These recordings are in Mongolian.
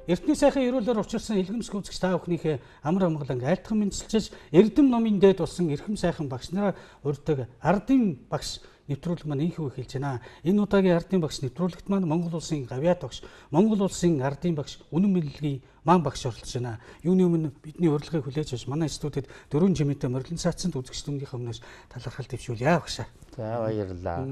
Эртний сайхан ерөөлөөр учирсан илгэмсэх үзэгч та бүхнийхээ амар амгалан айлтган мэндчилж Эрдэм номын дээд болсон эрхэм сайхан багш нараа урьдаг ардын багш нэвтрүүлэг маань инхүү эхэлж байна. Энэ удаагийн ардын багш нэвтрүүлэгт маань Монгол улсын гавьяат багш, Монгол улсын ардын багш Үнэн мэдлэгийн маан багш оролцож байна. Юуны өмнө бидний урилгыг хүлээж авч манай студид дөрвөн жимэнтэй морилон цаацсанд үзэгч дүнгийнхээ өмнөөс талархал дэвшүүлье багшаа. За баярлалаа.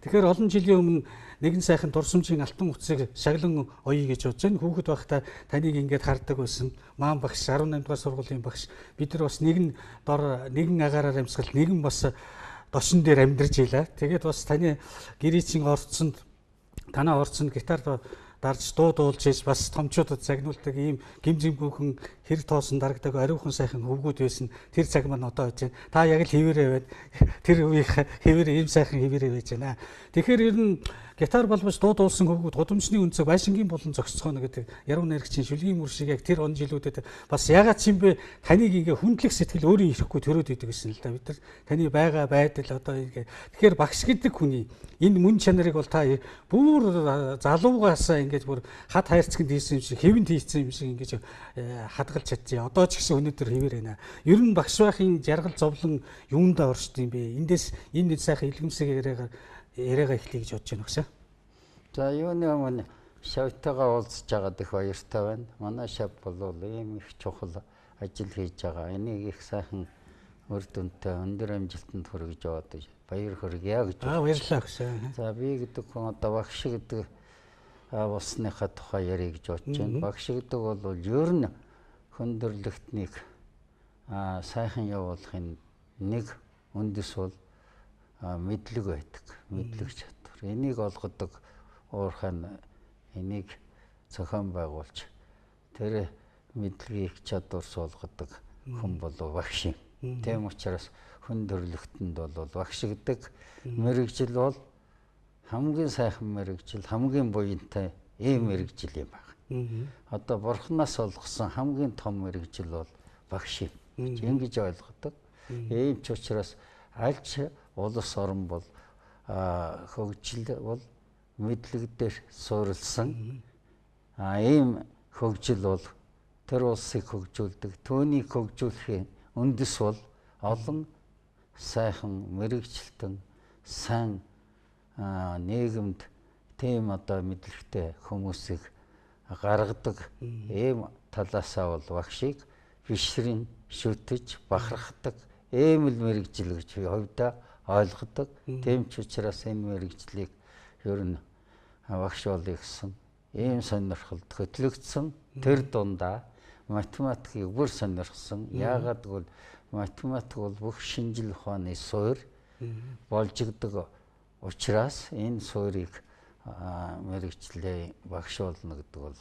Тэгэхээр олон жилийн өмнө нэгэн сайхан дурсамжийн алтан утсыг шаглан оёё гэж бодож байна. Хүүхэд байхдаа таныг ингээд хардаг байсан. Маан багш 18 дугаар сургуулийн багш. Бид нар бас нэгэн дор нэгэн агаараар амьсгал нэгэн бас дошин дээр амьдарч илаа. Тэгээд бас таны гэрээчин орцонд танаа орцонд гитар дарж дуу дуулж иж бас томчуудад загнуулдаг ийм гим зэмгүүхэн хэр тоосон дарагдаг ариухан сайхан хөвгүүд байсан. Тэр цаг маань одоо байж байна. Та яг л хэвээрээ байд. Тэр үеийн хэвээрээ ийм сайхан хэвээрээ байж байна. Тэгэхээр ер нь гитар болбож дуу дуулсан хөвгүүд гудамжны үнцэг байшингийн болон зогсцгооно гэдэг яруу найрагчийн шүлгийн мөр шиг яг тэр он жилүүдэд бас ягаад ч юм бэ таныг ингээ хүндлэх сэтгэл өөрийн ирэхгүй төрөөд идэг гэсэн л да. Бид нар таны байгаа байдал одоо ингээ тэгэхээр багш гэдэг хүний энэ мөн чанарыг бол та бүр залуугаасаа ингээд бүр хад хайрцагт хийсэн юм шиг хэвэнд хийсэн юм шиг ингэж хадгалж чадчих. Одоо ч гэсэн өнөөдөр хэвээр байна. Ер нь багш байхын жаргал зовлон юундаа оршд юм бэ? Эндээс энэ сайхан илгэмсэг яриагаа эхлэе гэж бодож байна багшаа. За юуны өмнө шавтайгаа уулзж байгаад их баяртай байна. Манай шав бол ийм их чухал ажил хийж байгаа. Энийг их сайхан үр дүнтэй өндөр амжилтанд хүргэж яваад баяр хүргье гэж. Баярлалаа багшаа. За би гэдэг хүн одоо багш гэдэг болсныхаа тухай ярих гэж бодож байна. Багш гэдэг бол ер нь хүндрэлтнийг сайхан явуулахын нэг үндэс бол мэдлэг байдаг. Мэдлэг чадвар. Энийг олгодог уурхай энийг зохион байгуулж тэр мэдлэгийг чадвар суулгадаг хүн бол багш юм. Тийм учраас хүн төрөлхтөнд бол багш гэдэг мэргэжил бол хамгийн сайхан мэргэжил, хамгийн буянтай ийм мэргэжил юм байна. Одоо бурхнаас олгосон хамгийн том мэргэжил бол багш юм. Ингэж ойлгодог. Ийм ч учраас альч улс орон бол хөгжил бол мэдлэг дээр суурилсан. Ийм хөгжил бол тэр улсыг хөгжүүлдэг. Түүнийг хөгжүүлэхийн үндэс бол олон сайхан мэргэжилтэн, сайн нийгэмд тийм одоо мэдлэгтэй хүмүүсийг гаргадаг. Ийм талаасаа бол багшийг бишрэн шүтэж бахархдаг ийм л мэргэжил гэж би хувьдаа ойлгодог. Тийм ч учраас энэ мэргэжлийг ер нь багш болъё гэсэн ийм сонирхолд хөтлөгдсөн. Тэр дундаа математикийг бүр сонирхсон. Яагаад гэвэл математик бол бүх шинжил ухааны суурь болжигдог учраас энэ суурийг мэргэжлээ багш болно гэдэг бол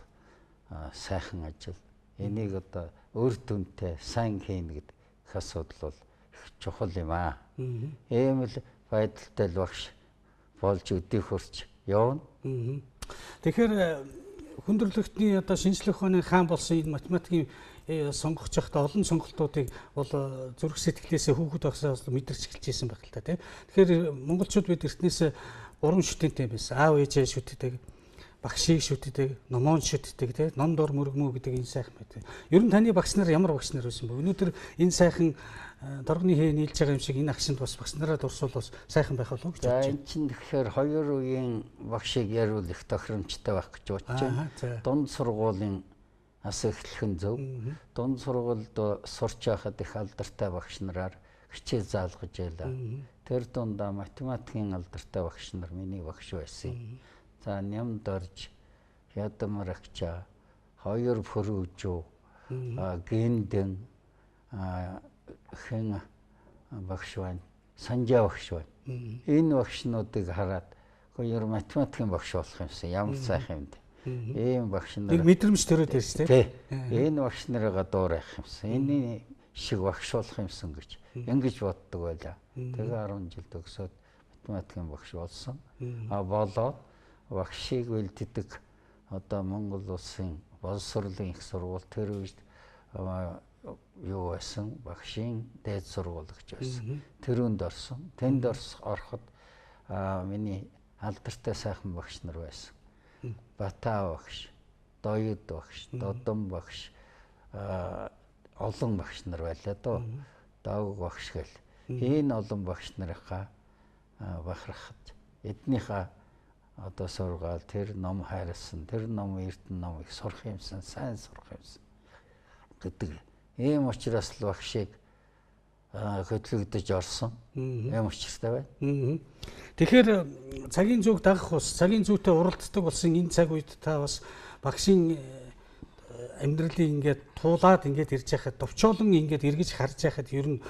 сайхан ажил. Энийг одоо үр дүнтэй сайн хийнэ гэдэг асуудал бол их чухал юм аа. Ийм л байдалтай л багш болж өдий хурц явна. Тэгэхээр хүндрэлтний одоо шинжлэх ухааны хаан болсон энэ математикийн сонгох байхдаа олон сонголтуудыг бол зүрх сэтгэлээсээ хүүхэд байхсаас мэдэрч эхэлж байсан байх л та тийм. Тэгэхээр монголчууд бид эртнээс гурван шүтэнтэй байсан. Аав ээжээ шүтдэг, багшийг шүтдэг, номоон шүтдэг тийм. Ном дор мөргмөө гэдэг энэ сайхан байдаг. Ер нь таны багш нар ямар багш нар байсан бэ? Өнөөдөр энэ сайхан доргоны хээ нийлж байгаа юм шиг энэ агшинд бас багш нараа дурсуул бас сайхан байх болов уу гэж бодож байна. Энэ чинь тэгэхээр хоёр үеийн багшийг яриул их тохиромжтой байх гэж бодож байна. Дунд сургуулийн ас эхлэх нь зөв. Дунд сургуульд сурч байхад их алдартай багш нараар хичээл заалгаж байлаа. Тэр дундаа математикийн алдартай багш нар миний багш байсан. За Нямдорж, Ядамрагчаа, хоёр Пөрүүжүү, Гиндэн хэн багш байна, Санжаа багш байна. Энэ багшнуудыг хараад хоёр математикийн багш болох юмсан. Ямар сайхан юм бэ? Ийм багш нар. Нэг мэдрэмж төрөөд ирсэн тийм. Энэ багш нарыгаа дуурайх юмсан. Энэ шиг багш болох юмсан гэж ингэж боддог байлаа. Тэгээ 10 жил төгсөөд математикийн багш болсон. Болоод багшийг бэлддэг одоо Монгол улсын боловсролын их сургууль тэр үед юу байсан багшийн дээд сургууль гэж байсан. Тэрүүнд орсон. Тэнд ороход миний алдартай сайхан багш нар байсан. Батаа багш, Доёд багш, Додон багш, олон багш нар байлаа доо. Дог багш гэл. Энэ олон багш нарынхаа бахархаж эднийхээ одоо сургаал тэр ном хайрлсан, тэр ном эрдэнэ номыг сурах юмсан, сайн сурах юмсан гэдэг. Ийм учраас л багшийг хөдлөгдөж орсон. Ийм учиртай байна. Тэгэхээр цагийн зүг дагах ус, цагийн зүйтэй уралддаг болсон энэ цаг үед та бас багшийн амьдралыг ингээд туулаад ингээд ирж байхад, товчоолон ингээд эргэж харж байхад ер нь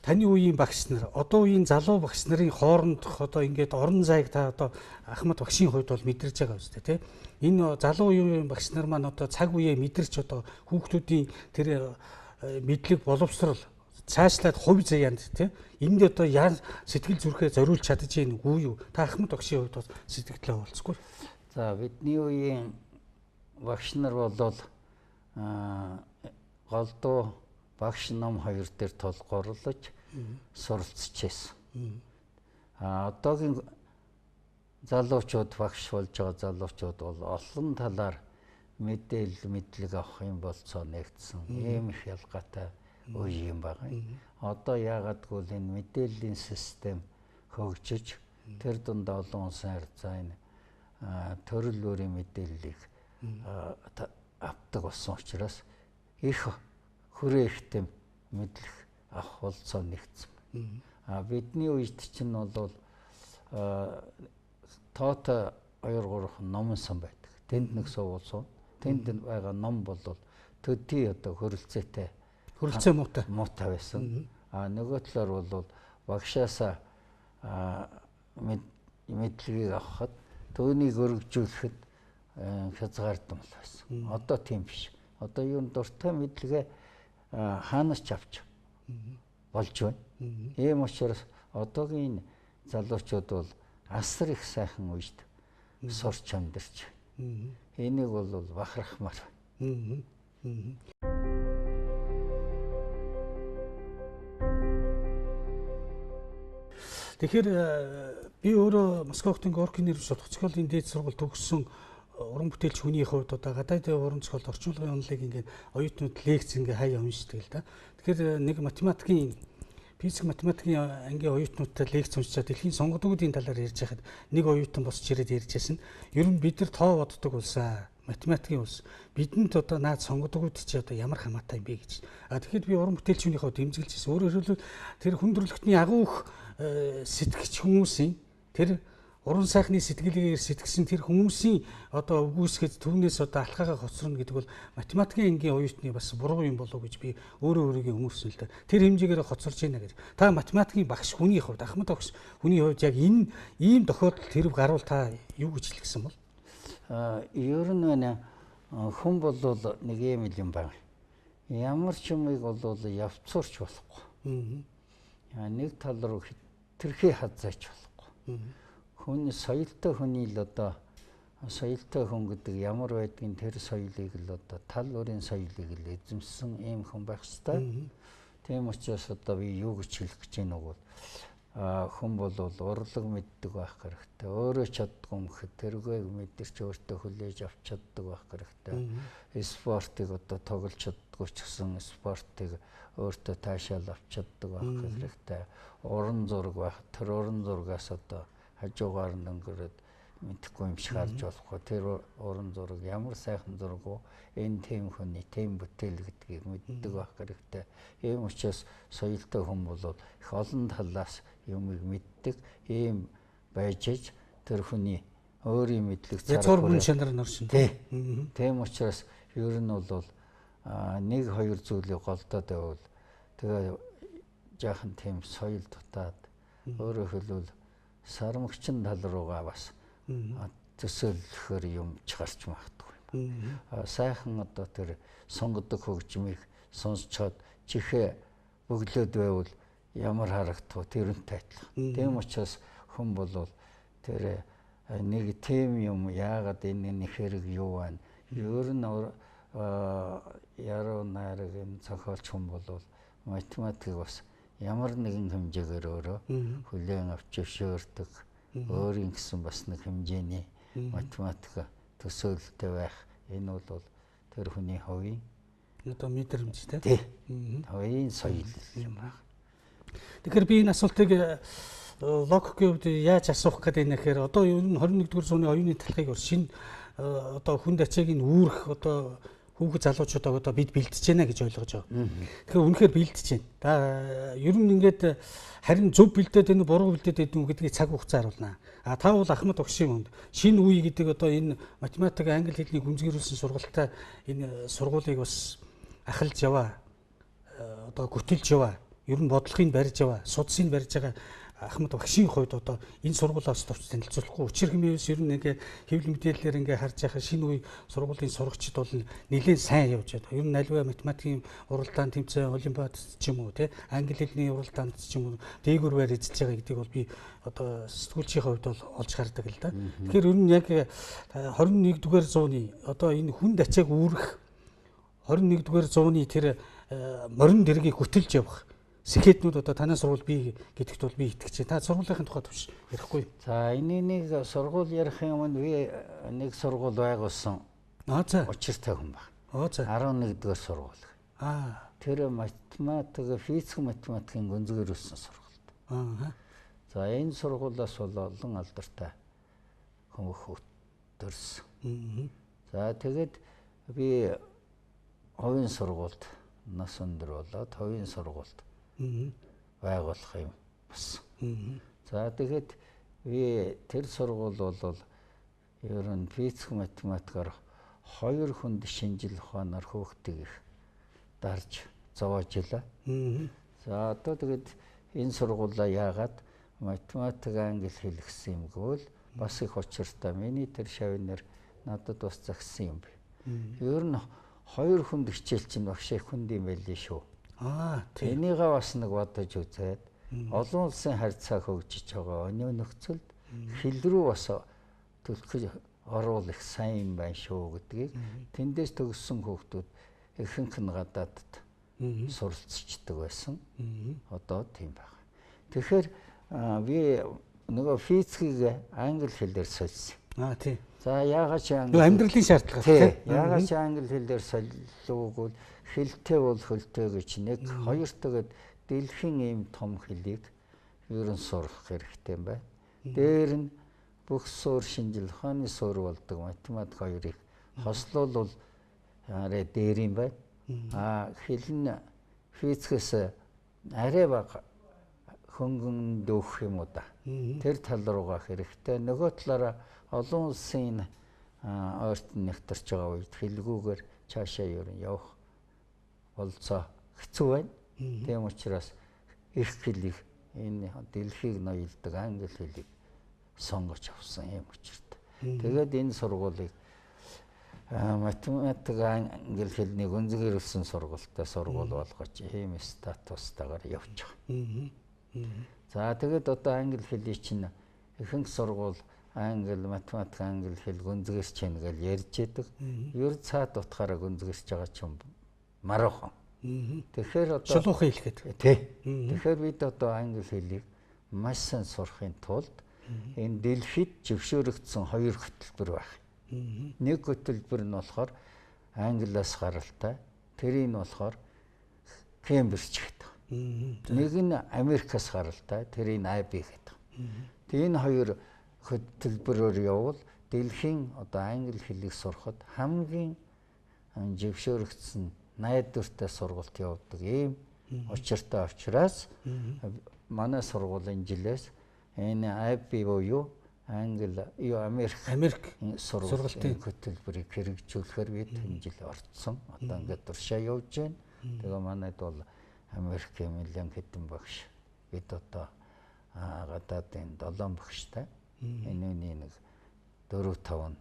таны үеийн багш нар, одоо үеийн залуу багш нарын хоорондох одоо ингээд орон зайг та одоо Ахмад багшийн хувьд бол мэдэрч байгаа үстэй, тий. Энэ залуу үеийн багш нар маань одоо цаг үеэ мэдэрч одоо хүүхдүүдийн тэр мэдлэг боловсрол цаашлаад хувь заяанд, тий. Энд одоо яа сэтгэл зүрхээ зориулж чадаж гин үгүй юу? Та Ахмад багшийн хувьд бол сэтгэлдээ хуваалцахгүй. За, бидний үеийн багш нар бол голдуу багш ном хоёр дээр тулгуурлаж суралцж байсан. А одоогийн залуучууд, багш болж байгаа залуучууд бол олон талаар мэдээлэл мэдлэг авах юм болцоо нэгдсэн. Ийм их ялгаатай үе юм байна. Одоо яагаад гэвэл энэ мэдээллийн систем хөгжиж тэр дунд олон улсын харьцаа энэ төрөл бүрийн мэдээллийг авдаг болсон учраас их хүрээ ихтэй мэдлэг авах болцоо нэгдсэн. А бидний үед чинь бол тоотой 2 3 номон сан байдаг. Тэнд нэг суулсан. Тэнд байгаа ном бол төдий одоо хөрөлцөөтэй хөрөлцөө муутай муутай байсан. А нөгөө талаар бол багшаасаа мэдлэгийг авахад түүнийг өргөжүүлэхэд хязгаардмал байсан. Одоо тийм биш. Одоо юу дуртай мэдлэгээ хаанаас ч авч болж байна. Ийм учраас одоогийн залуучууд бол асар их сайхан үед сурч амьдарч. Энийг бол бахархмаар. Тэгэхээр би өөрөө Москва хотын Горькийн нэр сургууль зохиолын дээд сургууль төгссөн уран бүтээлч хүний хувьд одоо гадаадын уран зохиолд орчуулгын онолыг ингээд оюутнууд лекц ингээд хаяа уншдаг л да. Тэгэхээр нэг математикийн физик математикийн ангийн оюутнуудтай лекц уншичаад дэлхийн сонгодгуудын талаар ярьж байхад нэг оюутан босч ирээд ярьж байсан. Ер нь бид нар тоо боддог улсаа, математикийн улс. Бидэнд одоо наад сонгодгууд чи одоо ямар хамаатай юм бэ гэж. А тэгэхэд би уран бүтээлч хүний хувьд дэмжиглэж байсан. Өөрөөр хэлбэл тэр хүндрэлтний агуух сэтгэгч хүмүүсийн тэр уран сайхны сэтгэлгээгээр сэтгсэн тэр хүмүүсийн одоо үгүйсгэд түүнээс одоо алхаагаа хоцорно гэдэг бол математикийн ангийн оюутны бас буруу юм болов уу гэж би өөрөө өөрийгөө өмөрсөн л да. Тэр хэмжээгээр хоцорж байна гэж. Та математикийн багш хүний хувьд, Ахмад багш хүний хувьд яг энэ ийм тохиолдолд хэрэг гарвал та юу гэж хэлсэн бол? Ер нь байна хүн бол нэг юм юм байна. Ямар ч юмыг бол явцуурч болохгүй. Нэг тал руу хэтэрхий хазаач болохгүй. Хүн соёлтой хүний л одоо соёлтой хүн гэдэг ямар байдгийг тэр соёлыг л одоо тал бүрийн соёлыг л эзэмшсэн ийм хүн байх ёстой. Тийм учраас одоо би юу гэж хэлэх гэж байна вэ? Хүн бол урлаг мэддэг байх хэрэгтэй. Өөрөө чаддгүй юм гэхэд тэрүүгийг мэдэрч өөртөө хүлээж авч чаддаг байх хэрэгтэй. Спортыг одоо тоглож чаддгүй ч гэсэн спортыг өөртөө таашаал авч чаддаг байх хэрэгтэй. Уран зураг байх. Тэр уран зургаас одоо хажуугаар нь өнгөрөөд мэдэхгүй юм шиг харж болохгүй. Тэр уран зураг ямар сайхан зураг уу? Энэ тийм хүний тийм бүтээл гэдгийг мэддэг байх хэрэгтэй. Ийм учраас соёлтой хүн бол их олон талаас юмыг мэддэг. Ийм байж аж тэр хүний өөрийн мэдлэг цар хүн чанар нь оршин. Тийм учраас ер нь бол нэг хоёр зүйлийг голдоод байвал тэгээ жаахан тийм соёл дутаад өөрөөр хэлбэл сармагчин тал руугаа бас төсөөлөхөр юм ч гарч магадгүй юм. Сайхан одоо тэр сонгодог хөгжмийг сонсчоод чихээ бөглөөд байвал ямар харагдах вэ? Тэрнтэй адилхан. Тийм учраас хүн бол тэр нэг тийм юм яагаад энэ нэг хэрэг юу байна? Ер нь яруу найраг юм зохиолч хүн бол математик бас ямар нэгэн хэмжээгээр өөрөө хүлээн авч зөвшөөрдөг. Өөрийн гэсэн бас нэг хэмжээний математик төсөөлөлтэй байх Энэ бол тэр хүний хувийн одоо мэдрэмж тий. Хувийн соёл юм байна. Тэгэхээр би энэ асуултыг логикийн хувьд яаж асуух гэдэг юм нэхэр одоо ер нь 21-р зууны оюуны талхыг шинэ одоо хүнд ачааг нь үүрэх одоо хүүхэд залуучуудаа одоо бид бэлдэж байна гэж ойлгож байгаа. Тэгэхээр үнэхээр бэлдэж байна. Та ер нь ингээд харин зөв бэлдээд байна уу, буруу бэлдээд байна уу гэдгийг цаг хугацаа харуулна. А та бол Ахмад багшийн хүнд шинэ үе гэдэг одоо энэ математик, англи хэлний гүнзгийрүүлсэн сургалтаа энэ сургуулийг бас ахалж яваа, одоо гүтэлж яваа, ер нь бодлогыг барьж яваа, судсыг барьж байгаа Ахмад багшийн хувьд одоо энэ сургуулиас товч танилцуулахгүй. Учир хэмээс ер нь ингээ хэвлэл мэдээллээр ингээ харж байхад шинэ үе сургуулийн сурагчид бол нэлээд сайн явж байгаа. Ер нь аливаа математикийн уралдаан тэмцээн, олимпиад ч юм уу, тий, англи хэлний уралдаанд ч юм уу дээгүүр байр эзэлж байгаа гэдгийг бол би одоо сэтгүүлчийн хувьд бол олж хардаг л да. Тэгэхээр ер нь яг 21-р зууны одоо энэ хүнд ачааг үүрэх 21-р зууны тэр морин дэргийг хөтөлж явах сэхэтнүүд одоо танай сургууль бий гэдэгт бол би итгэж байна. Та сургуулийн тухай төвш ярихгүй. За энэ нэг сургууль ярих юм нь би нэг сургууль байгуулсан. Аа за. Учиртай хүн баг. Аа за. 11-р сургууль. Аа. Тэр математик, физик математикийн гүнзгийрүүлсэн сургууль. Аа. За энэ сургуулиас бол олон алдартай хүмүүс төрсөн. За тэгээд би хувийн сургуульд нас өндөр болоод хувийн сургуульд байгуулах юм болсон. За тэгэхэд би тэр сургууль бол ер нь физик математикаар хоёр хүнд шинжил ухаанаар хүүхдийг их дарж зовоож илаа. За одоо тэгэд энэ сургуулаа яагаад математик англи хэл гэсэн юм гэвэл бас их учиртай. Миний тэр шавнар надад бас загсан юм би. Ер нь хоёр хүнд хичээл чинь багш их хүнд юм байлээ шүү. Аа тийм. Энийгээ бас нэг бодож үзээд олон улсын харьцаа хөгжиж байгаа өнөө нөхцөлд хэл рүү бас төлөхөж оруул их сайн юм байна шүү гэдгийг тэндээс төгссөн хүүхдүүд ихэнх нь гадаадд суралцчихдаг байсан. Одоо тийм байна. Тэгэхээр би нөгөө физикийг англи хэлээр сольсон. Аа тийм. За яагаад ч англи амьдралын шаардлага тийм. Яагаад ч англи хэлээр солиугүй хэлтэй бол хөлтэй гэж нэг, хоёр тэгээд дэлхийн ийм том хэлийг ер нь сурах хэрэгтэй юм байна. Дээр нь бүх суурь шинжил ухааны суурь болдог математик хоёрыг хослуул арай дээр юм байна. Аа хэл нь физикээс арай бага хөнгөн дүүх юм уу да. Тэр тал руугаа хэрэгтэй. Нөгөө талаараа олон улсын ойртон нэгтэрч байгаа үед хэлгүүгээр цаашаа ер нь явах болцоо хэцүү байна. Тийм учраас их хэлийг энэ дэлхийг ноёлдог англи хэлийг сонгож авсан юм учиртай. Тэгээд энэ сургуулийг математик англи хэлний гүнзгийрүүлсэн сургуультай сургууль болгож ийм статустайгаар явж байгаа. За тэгээд одоо англи хэлийг чинь ихэнх сургууль англи, математик, англи хэл гүнзгийрч байна гэж ярьж идэг. Ер цаад утгаараа гүнзгийрч байгаа ч юм маруухан. Тэгэхээр одоо шулуухан хэлэхэд. Тий. Тэгэхээр бид одоо англи хэлийг маш сайн сурахын тулд энэ дэлхийд зөвшөөрөгдсөн хоёр хөтөлбөр байх. Нэг хөтөлбөр нь болохоор англиас гаралтай, тэрийг нь болохоор Кембриж гэдэг. Нэг нь Америкаас гаралтай, тэрийг IB гэдэг. Тэгээ энэ хоёр хөтөлбөрөөр явбал дэлхийн одоо англи хэлийг сурахад хамгийн зөвшөөрөгдсөн найдвартай сургалт явуулдаг ийм учиртай учраас манай сургуулийн жилээс энэ IB буюу англи, Америк сургалтын хөтөлбөрийг хэрэгжүүлэхээр бид энэ жил орцсон. Одоо ингээд туршаа явж байна. Тэгээ манайд бол Америкийн нэлээд хэдэн багш, бид одоо гадаадын 7 багштай. Энэний нэг 4-5 нь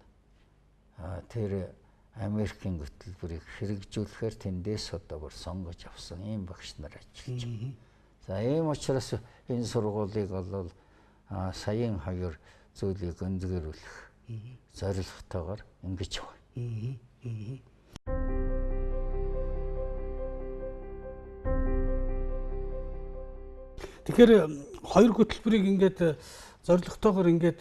тэр Америкийн хөтөлбөрийг хэрэгжүүлэхээр тэндээс одоо бүр сонгож авсан ийм багш нар ажиллаж байна. За ийм учраас энэ сургуулийг бол саяын хоёр зүйлийг гүнзгийрүүлэх зорилготойгоор ингэж байна. Тэгэхээр хоёр хөтөлбөрийг ингээд зорилготойгоор ингээд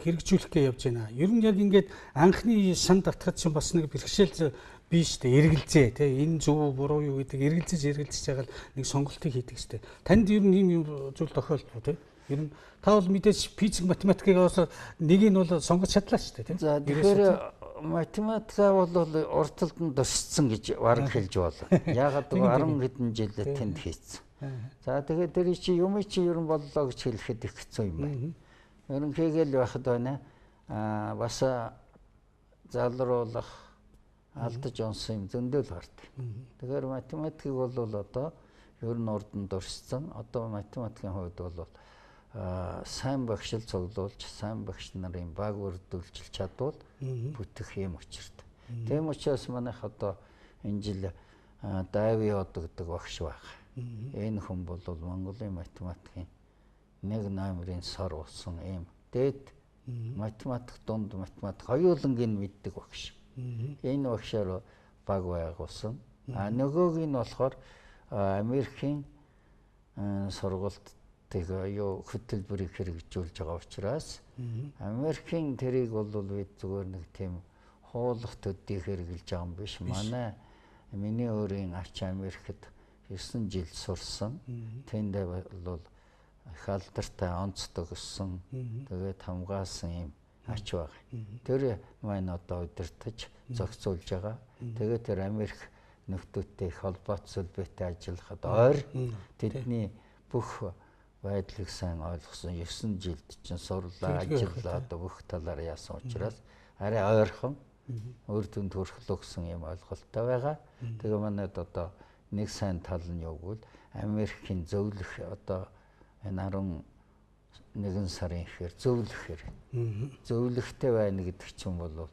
хэрэгжүүлэх гээ явж байна. Ер нь яг ингээд анхны шан татхад чинь бас нэг бэрхшээл бий штэ, эргэлзээ тий, энэ зөв буруу юу гэдэг эргэлзэж байгаа л нэг сонголтыг хийдэг штэ. Танд ер нь ийм юм зүйл тохиолдов тий? Ер нь та бол мэдээж физик математикийг бас нэг нь бол сонгож чадлаа штэ тий. За тэгэхээр математика бол урд талд нь дурссан гэж бараг хэлж болно. Яагаад гэвэл 10 хэдэн жил тэнд хийцэн. За тэгээд тэр чи юм чи ер нь боллоо гэж хэлэхэд их хэцүү юм байна. Ерөнхийгөө л байхад байна. Аа бас залруулах алдаж онсон юм зөндөл гардаг. Тэгэхээр математикийг бол одоо ер нь урд нь дурссан. Одоо математикийн хувьд бол сайн багшил цуглуулж, сайн багш нарын баг бүрдүүлж чадвал бүтэх юм учиртай. Тийм учраас манайх одоо энэ жил Дави од гэдэг багш байна. Энэ хүн бол Монголын математикийн нэг номерын сар болсон ийм дээд математик, дунд математик хоёуланг нь мэддэг багш. Энэ багшаар баг байгуулсан. А нөгөөг нь болохоор Америкийн сургуультыг юу хөтөлбөрийг хэрэгжүүлж байгаа учраас Америкийн тэрийг бол бид зүгээр нэг тийм хуулах төдий хэрэгжилж байгаа юм биш. Манай миний өөрийн ач Америкт 9 жил сурсан. Тэндээ бол их алдартай онцдог өссөн. Тэгээд хамгаалсан юм ач байгаа. Тэр маань одоо удирдах зохицуулж байгаа. Тэгээд тэр Америк нөхдүүдтэй их холбоот сүлбээтэй ажиллахад ойр тэдний бүх байдлыг сайн ойлгосон. 9 жилд чинь сурлаа, ажиллаа, одоо бүх талаар яасан учраас арай ойрхон үр дүнд хүрэхлөө гэсэн юм ойлголттой байгаа. Тэгээ манайд одоо нэг сайн тал нь юу гэвэл Америкийн зөвлөх одоо энэ 11 сарын ихээр зөвлөх хэрэг. Зөвлөхтэй байна гэдэг чинь бол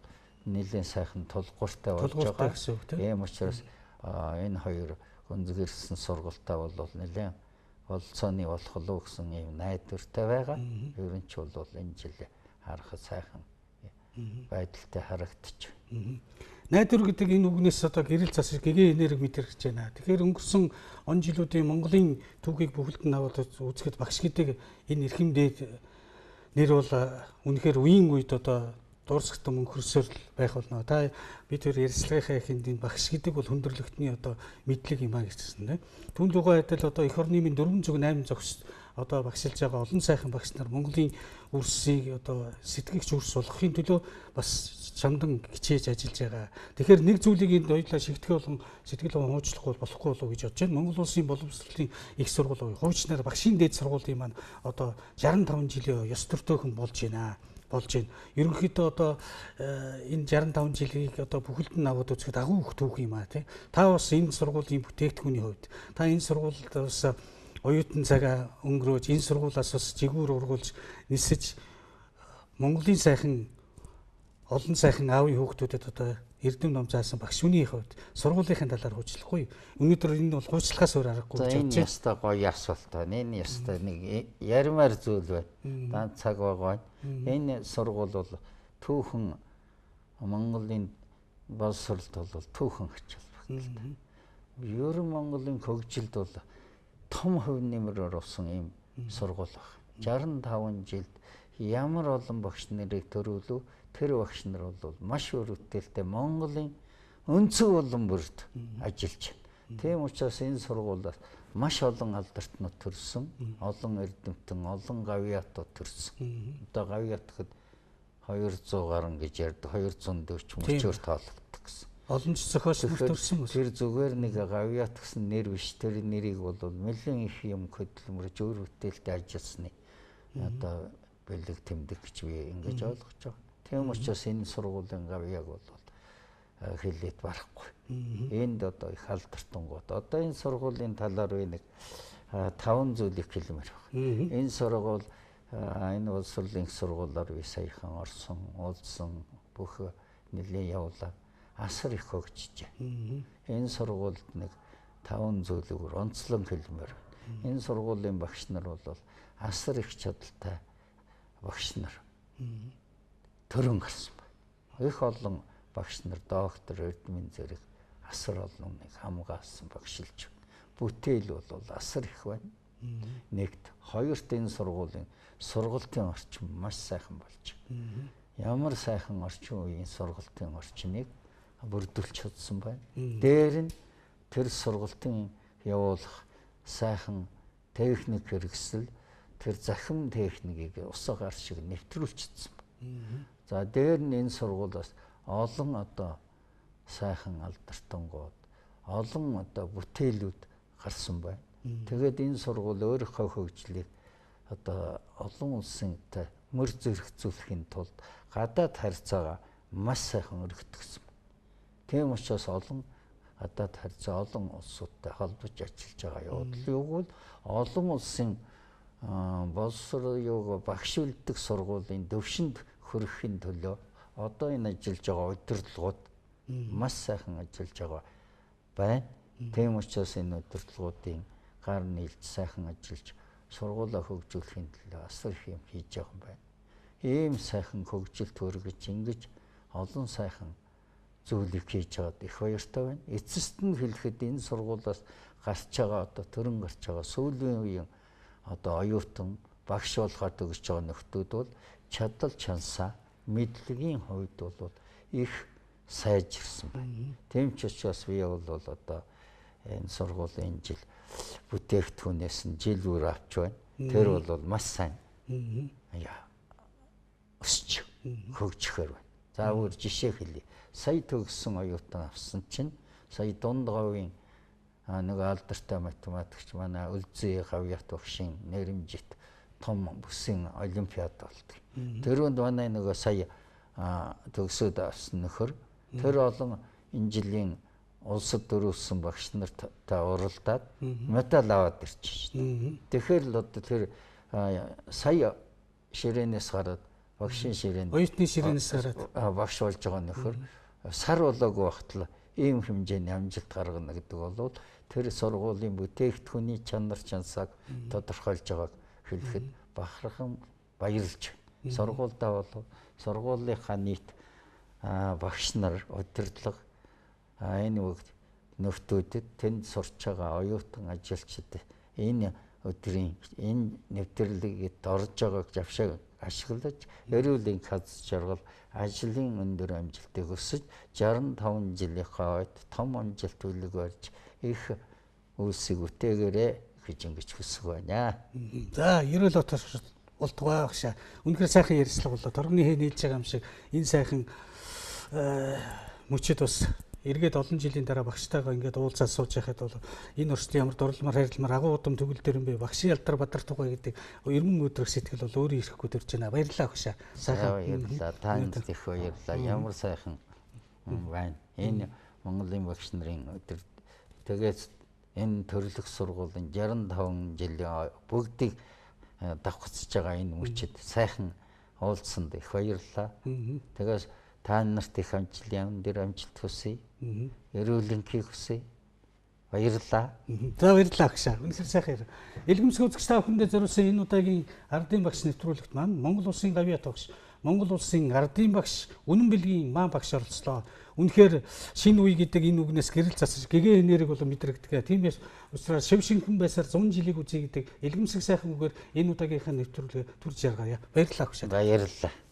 нэлээд сайхан тулгууртай болж байгаа. Тийм учраас энэ хоёр гүнзгийрсэн сургалтаа бол нэлээд бололцооны болох уу гэсэн ийм найдвартай байгаа. Ер нь ч бол энэ жил харахад сайхан байдалтай харагдчих. Найдвар гэдэг энэ үгнээс одоо гэрэл засаж гэгээ энерги мэдэрч байна. Тэгэхээр өнгөрсөн он жилүүдийн Монголын түүхийг бүхэлд нь аваад үзэхэд багш гэдэг энэ эрхэм дээд нэр бол үнэхээр үеийн үед одоо дуурсагтан мөнхөрсөр л байх болно. Та бид тэр ярилцлагынхаа эхэнд энэ багш гэдэг бол хүндрэлтний одоо мэдлэг юм а гэжсэн тийм. Түн лугаа адил одоо эх орны минь 408 зогс одоо багшилж байгаа олон сайхан багш нар Монголын үрсийг одоо сэтгэгч үрс болгохын төлөө бас чамдан хичээж ажиллаж байгаа. Тэгэхээр нэг зүйлийг энд хоёулаа шигтгэх болон сэтгэл зүйн хуучлахгүй болохгүй болов гэж бодож байна. Монгол улсын боловсролын их сургууль хуучнаар багшийн дээд сургуулийн маань одоо 65 жилийн ёс төртөөхөн болж байна. Ерөнхийдөө одоо энэ 65 жилийг одоо бүхэлд нь аваад үзэхэд агуу их түүх юм а тий. Та бас энэ сургуулийн бүтээгдэхүүний хувьд та энэ сургуульд бас оюутан цагаа өнгөрөөж энэ сургуулиас бас жигүүр ургуулж нисэж Монголын сайхан олон сайхан аавын хүүхдүүдэд одоо эрдэм ном заасан багш хүний хувьд сургуулийнхын талаар хуучлахгүй. Өнөөдөр энэ бол хуучлахаас өөр аргагүй гэж бодож байна. Энэ ёстой гоё асуулт байна. Энэ ёстой нэг ярмаар зүйл байна. Дан цаг байгаа. Энэ сургууль бол түүхэн Монголын боловсролд бол түүхэн ач холбогдолтой. Ер нь Монголын хөгжилд бол том хувь нэмэр оруулсан ийм сургууль байна. 65 жилд ямар олон багш нарыг төрүүлв. Тэр багш нар бол маш өрөвдөлтэй Монголын өнцөг болон бүрд ажиллаж байна. Тийм учраас энэ сургуулиас маш олон алдартнууд төрсөн, олон эрдэмтэн, олон гавьяатууд төрсөн. Одоо гавьяат гэхэд 200 гаруй гэж ярьдаг, 240 мөчөөр тоологддог гэсэн. Олон ч зохиолч нар төрсөн бас. Тэр зүгээр нэг гавьяат гэсэн нэр биш, тэр нэрийг бол нэлээд их юм хөдөлмөрж өөр бүтээлтэй ажилласны одоо бэлэг тэмдэг гэж би ингэж ойлгож байгаа. Тийм учраас энэ сургуулийн гавьяаг бол хэлээд барахгүй. Энд одоо их алдартангууд. Одоо энэ сургуулийн талаар би нэг 5 зүйлийг хэлмээр байна. Энэ сургууль энэ боловсролын их сургуулиар би саяхан орсон, уулзсан, бүх нэлээд явуулаа. Асар их хөгжиж. Энэ сургуульд нэг 5 зүйлийг онцлон хэлмээр байна. Энэ сургуулийн багш нар бол асар их чадaltaй багш нар төрөн гарсан байна. Их олон багш нар доктор, эрдмийн зэрэг асар олон нэг хамгаалсан багшилж байна. Бүтээл бол асар их байна. Нэгт, хоёрт энэ сургуулийн сургалтын орчин маш сайхан болж. Ямар сайхан орчин үеийн сургалтын орчныг бүрдүүлж чадсан байна. Дээр нь тэр сургалтын явуулах сайхан техник хэрэгсэл, тэр захим техникийг усаа гар шиг нэвтрүүлчихсэн байна. За дээр нь энэ сургуулиас олон одоо сайхан алдартангууд, олон одоо бүтээлүүд гарсан байна. Тэгээд энэ сургууль өөрийнхөө хөгжлийг одоо олон улсынтай мөр зэрэгцүүлэхийн тулд гадаад харьцаагаа маш сайхан өргөтгсөн. Тийм учраас олон гадаад харьцаа олон улсуудтай холбож ажиллаж байгаа явдал юуг бол олон улсын боловсрол юуг багш үлдэх сургуулийн төвшөнд хүрэхийн төлөө одоо энэ ажиллаж байгаа удирдлагууд маш сайхан ажиллаж байгаа байна. Тийм учраас энэ удирдлагуудын гар нийлж сайхан ажиллаж сургуулаа хөгжүүлэхийн төлөө асар их юм хийж байгаа юм байна. Ийм сайхан хөгжилт өргөж ингэж олон сайхан зүйлийг хийж байгаад их баяртай байна. Эцэст нь хэлэхэд энэ сургуулиас гарч байгаа одоо төрөн гарч байгаа сүүлийн үеийн одоо оюутан багш болохоор төгсөж байгаа нөхдүүд бол чадал чансаа мэдлэгийн хувьд бол их сайжирсан байна. Тийм ч учраас би бол одоо энэ сургуулийн жил бүтээгдэхүүнээс нь жил бүр авч байна. Тэр бол маш сайн. Өсч хөгжихээр байна. За өөр жишээ хэлье. Сая төгссөн оюутан авсан чинь сая дунд говийн нэг алдартай математикч манай Өлзий Гавьяат багшийн нэрэмжит том бүсийн олимпиад болдог. Тэрүүнд манай нөгөө сая төгсөөд авсан нөхөр тэр олон энэ жилийн улсад дөрвсөн багш нартай уралдаад медаль аваад ирчих шүү дээ. Тэгэхээр л одоо тэр сая ширээнээс гараад багшийн ширээнд оюутны ширээнээс гараад багш болж байгаа нөхөр сар болоогүй багтал ийм хэмжээний амжилт гаргана гэдэг бол тэр сургуулийн бүтээгдэхүүний чанар чансааг тодорхойлж байгааг хэлэхэд бахархан баярлж байна. Сургуульдаа бол сургуулийнхаа нийт багш нар удирдлага энэ бүгд нөхдүүдэд тэнд сурч байгаа оюутан ажилчид энэ өдрийн энэ нэвтрүүлгийг орж байгааг завшааг ашиглаж эрүүл хаз жаргал ажлын өндөр амжилтыг өсөж 65 жилийнхаа ойд том амжилт үлэг барьж их үйлсийг бүтээгээрэй гэж ингэж хүсэх байна. За ерөөл отор болтугай багшаа. Үнэхээр сайхан ярилцлага боллоо. Торгоны хээ нийлж байгаа юм шиг энэ сайхан мөчид бас эргээд олон жилийн дараа багштайгаа ингээд уулзаад сууж байхад бол энэ орчдын ямар дурлмаар хайрламар агуу удам төгөл дээр юм бэ? Багшийн ялдар бадар тугай гэдэг эрмэн өдрөх сэтгэл бол өөрөө ирэхгүй төрж байна. Баярлалаа багшаа. Сайхан баярлалаа. Танд их баярлалаа. Ямар сайхан байна. Энэ Монголын багш нарын өдөр тэгээс энэ төрлөх сургуулийн 65 жилийн бүгдийг давхцаж байгаа энэ мөчид сайхан уулзсанд их баярлалаа. Тэгээс та нарт их амжилт, өндөр амжилт хүсье. Эрүүлэнхийг хүсье. Баярлалаа. За баярлалаа багшаа. Үнэхээр сайхан ярив. Элгэмсэг үзэгч та бүхэндээ зориулсан энэ удаагийн ардын багш нэвтрүүлэгт маань Монгол улсын гавьяат багш, Монгол улсын ардын багш, үнэн бэлгийн маан багш оролцлоо. Үнэхээр шинэ үе гэдэг энэ үгнээс гэрэл засаж гэгээ энерги болон мэдрэгдэг. Тиймээс учраас шив шинхэн байсаар 100 жилийг үзье гэдэг элгэмсэг сайхан үгээр энэ удаагийнхаа нэвтрүүлгээ төрж яргаая. Баярлалаа багшаа. Баярлалаа.